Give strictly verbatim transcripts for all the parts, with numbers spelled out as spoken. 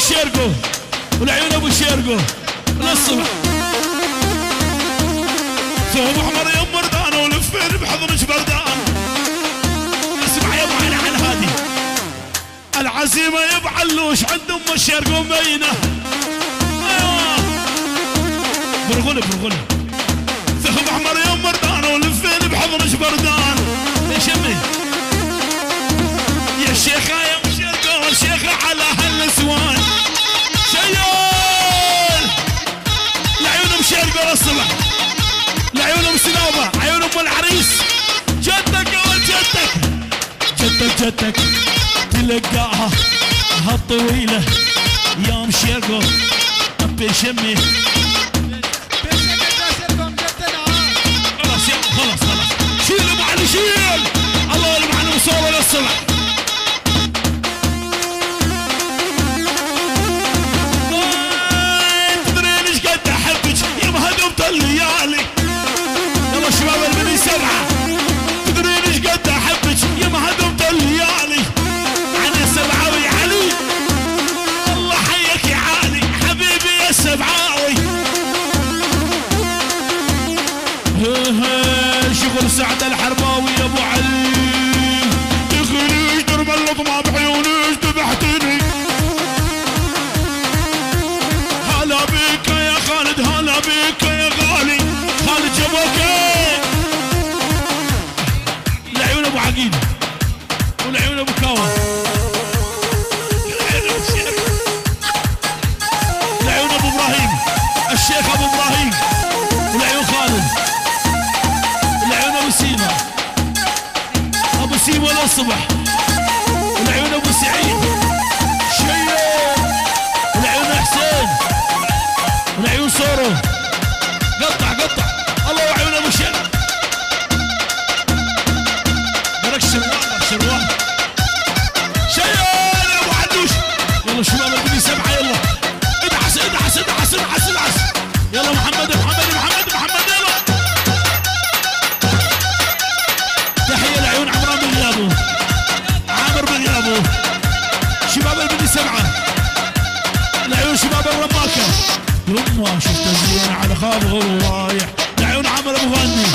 شيركو، ولعيون ابو شيركو للصبح. ثوب احمر يم وردان، ولفين بحضنك بردان. اسمع يا ابو علي على هادي. العزيمة يا ابو علوش عند ام الشيركو مبينة. ايوه. برغلة، برغلة. ثوب احمر يم وردان، ولفين بحضنك بردان. يا شمي. يا شيخة يا مشرقة، شيخة على هالنسوان. شيال. لعيون مشرقة للصبح. لعيون ام سلامة، عيون ام العريس. جدك يا ولد جدك. جدك، جدك تلقاها هالطويلة يا مشيركو. أبي شمي. خلاص يا، خلاص، خلاص. شيل ابو علي، شيل. الله يلعن صوره للصبح. تدرين ايش قد احبك يا مهدومة الليالي. يلا شباب البني سبعة، تدرين ايش قد احبك يا مهدومة الليالي. علي سبعاوي علي، الله حيك يا علي، حبيبي يا سبعاوي. هي هي شغل سعد الحرباوي يا ابو علي. تخليش درب اللطمة بعيونك ذبحتني. هلا بيك يا خالد، هلا بيك يا غالي. خالد شبوكة. لعيون ابو عقيل، ولعيون ابو كاوة، لعيون ابو شيخ، لعيون ابو ابراهيم، الشيخ ابو ابراهيم، ولعيون خالد، ولعيون ابو سيما. ابو سيما للصبح، ولعيون ابو سعيد، شيو، ولعيون حسين، ولعيون سورو. قطع، قطع. الله، وعيون ابو شيخ. برك شروال، شروال. شيو يا ابو عدوش. يلا شباب، البني سبعة، يلا. ادعس، ادعس، ادعس، ادعس، ادعس. يلا محمد، محمد، محمد، محمد، يلا. تحية لعيون عمران بغيابه. عامر بغيابه. شباب البني سبعة. لعيون شباب الرماكة. يما شفت الزين على خاطر رايح. لعيون عامر ابو غني.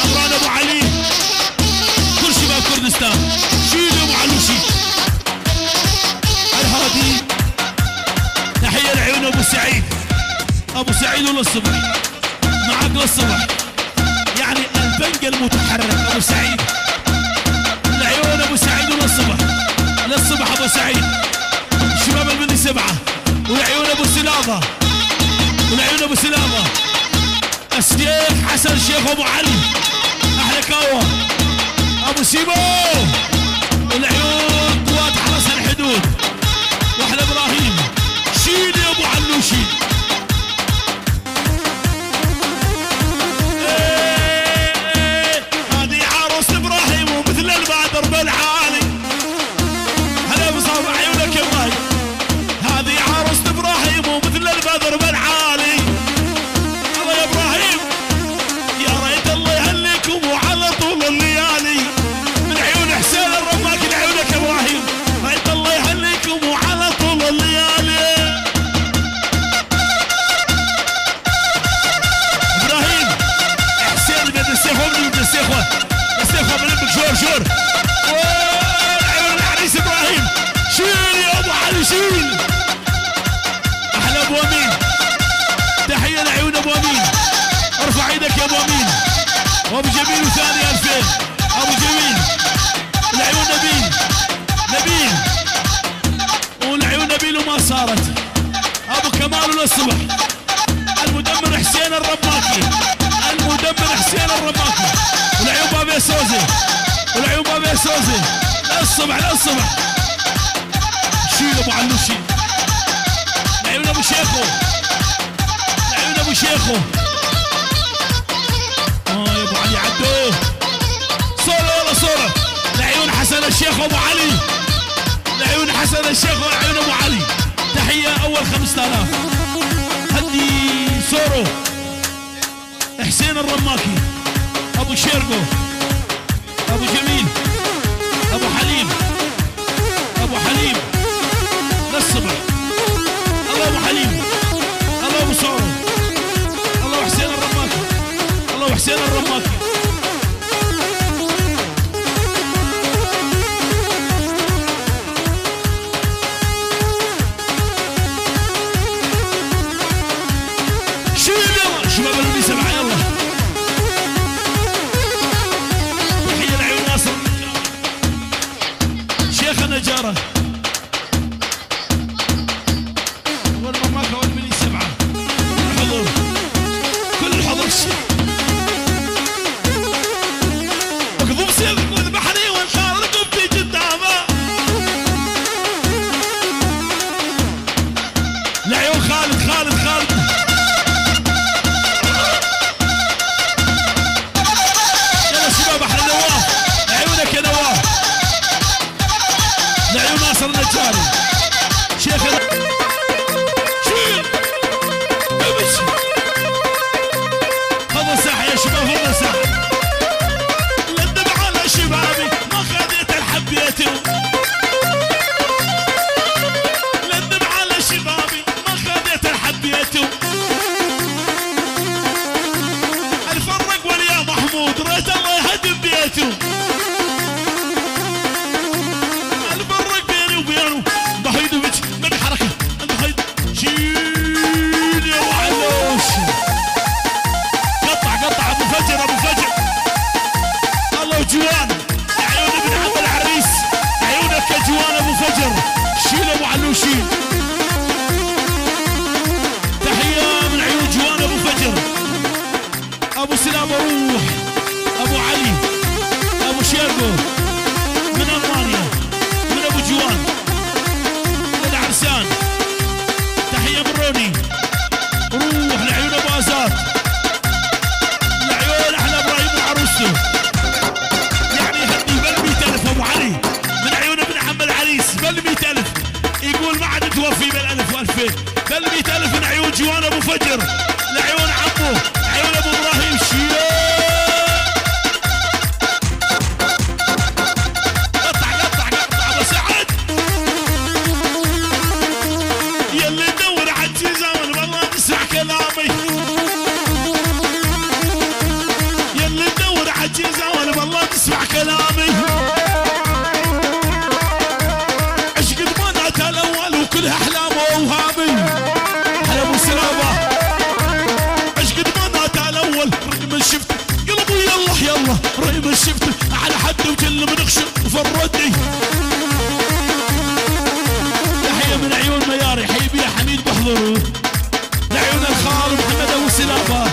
عمران ابو علي. كل شباب كردستان. شيلوا ابو علوشي. الهادي. تحية لعيون ابو سعيد. ابو سعيد وللصبح. معاك للصبح. يعني البنك المتحرك ابو سعيد. العيون ابو سعيد وللصبح. للصبح ابو سعيد. شباب البني سبعة. والعيون ابو سلافة. والعيون ابو سلافة. الشيخ حسن، شيخ ابو علي. احلى كاوة. ابو سيمو. والعيون قوات حرس الحدود. واحلى ابراهيم. شيل يا ابو علوشي. هذه عروس إبراهيم ومثل البدر بالعالي. هلا أبو صالح، عيونك يا إبراهيم. هذه عروس إبراهيم ومثل البدر بالعالي. الله يا إبراهيم. يا ريت الله يهنيكم وعلى طول الليالي. من عيون حسين الرماكي لعيونك يا إبراهيم. ريت الله يهنيكم وعلى طول الليالي. ابراهيم، حسين بن السيخ، ابن السيخ، السيخ بن ابنك، شور، شور. وين عيون العريس ابراهيم؟ شيل يا ابو علي، شيل. احلى ابو امين. تحية لعيون ابو امين. ارفع ايدك يا ابو امين. وابو جميل وثاني ألفين. ابو جميل. العيون نبيل. نبيل. ولعيون نبيل وما صارت. ابو كمال للصبح. المدمر حسين الرماكي. المدمر حسين الرماكي. ولعيون بابي سوزي. ولعيون بابي سوزي. للصبح، للصبح. شيل ابو علوشي. لعيون ابو شيخو. لعيون ابو شيخو. اه يا ابو علي عدو. صورة، يلا صورة. لعيون حسن الشيخ وابو علي. لعيون حسن الشيخ ولعيون ابو علي. تحية اول خمسة آلاف. هدي سورو. حسين الرماكي. ابو شيرقو. ابو جميل. ابو حليم. ابو حليم. للصبح. خلنا جارة. والمماكة والمني سبعة. الحضور. كل الحضور. مكظوم سيفك والبحري والخال ركبتي قدامه. لعيون خالد، خالد، خالد. يلا شباب، احلى نواف. لعيونك يا نواف. لعيون ناصر النجاري. شيخ ال-، شيل. امشي. فضل ساحة يا شباب، فضل ساحة. لندم على شبابي، ما خذيت الحبيتي. لندم على شبابي، ما خذيت الحبيتي. الفرق ولي يا محمود، ريت الله يهدم بيتي. الفرق بيني وبينه. بهيدوفيتش، من حركة. شيل يا ابو علوش. قطع، قطع، ابو فجر، ابو فجر. الله وجوان. عيون ابن عم العريس. عيونك يا جوان ابو فجر. شيل ابو علوش، شيل. تحية من عيون جوان ابو فجر. ابو سلام روح، ابو علي، ابو شيربو، من المانيا، من ابو جوان، من العرسان. تحية من روني. روح لعيون ابو ازاد، لعيون احلى ابراهيم وعروسته. يعني هدي بل مية الف ابو علي، من عيون ابن عم العريس بل مية الف. يقول ما عاد توفي بل الف والفين. بل مية الف من عيون جوان ابو فجر، لعيون عمو، عيون ابو ابراهيم شيو. قطع، قطع، قطع، ابو سعد. يلي تدور عجيزة والله تسمع كلامي. يلي تدور عجيزة والله تسمع كلامي. عشق ضمانات الاول وكلها احلام واوهامي. هلا ابو سلامة. عشق ضمانات الاول، رغم شفت قلبي يلا يلا، رغم شفت على حد وجل من خشم وفردني. تحية من عيون مياري، حي بيها حميد بحضرو. لعيون الخال محمد ابو سلافة.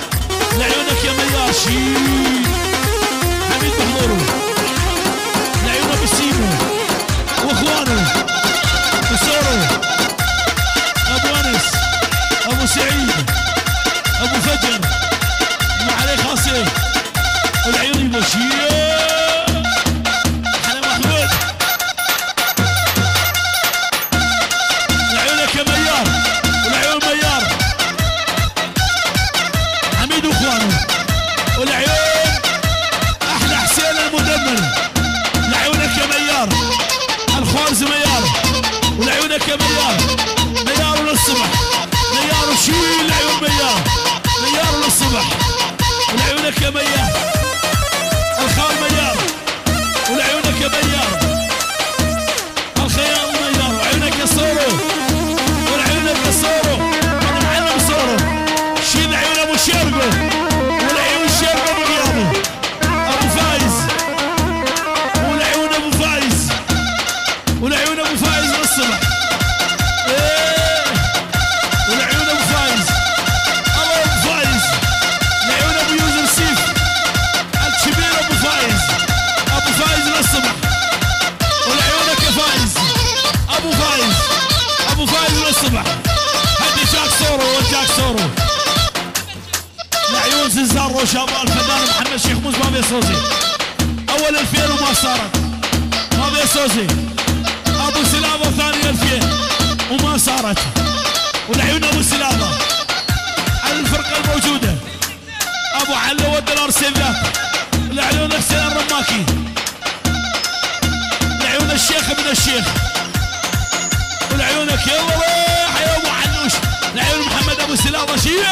لعيونك يا ميار شيل. حميد بحضرو. لعيون ابو سيمو واخوانو وسورو. ابو انس، ابو سعيد، ابو فجر، ما عليه خاصيه. العيون يبوس. يا احلى محمود. لعيونك يا ميار، ولعيون ميار، حميد واخوانه، ولعيون احلى حسين المدمر. لعيونك يا ميار، الخوارزي ميار، ولعيونك يا ميار، ميار للصبح، ميار وشيل لعيون ميار، ميار للصبح، ولعيونك يا ميار، الخال ميار، ولعيونك يا ميار. الخيال ميار، وعيونك يا صورو، ولعيونك يا صورو، المعلم صورو. شيل عيون ابو شيرقو، ولعيون شيرقو ابو غيابو. ابو فايز، ولعيون ابو فايز، ولعيون ابو فايز للصبح. ايه، ولعيون ابو فايز، الله ابو فايز، لعيون ابو يوسف سيف، الكبير ابو فايز، ابو فايز للصبح. ولعيونك يا فايز. ابو فايز، ابو فايز للصبح. هدي جاك سورو، وجاك سورو. لعيون زلزال روشابال، الفنان محمد شيخ موز، ما بيصوزي. اول ألفين وما صارت، ما بيصوزي. ابو سلافة ثاني ألفين وما صارت. ولعيون ابو سلافة على الفرقة الموجودة. ابو علي ود الارسنال، لعيون حسين الرماكي، لعيون الشيخ ابن الشيخ، ولعيونك يلا روح يا ابو علوش، لعيون محمد ابو سلافة شيل.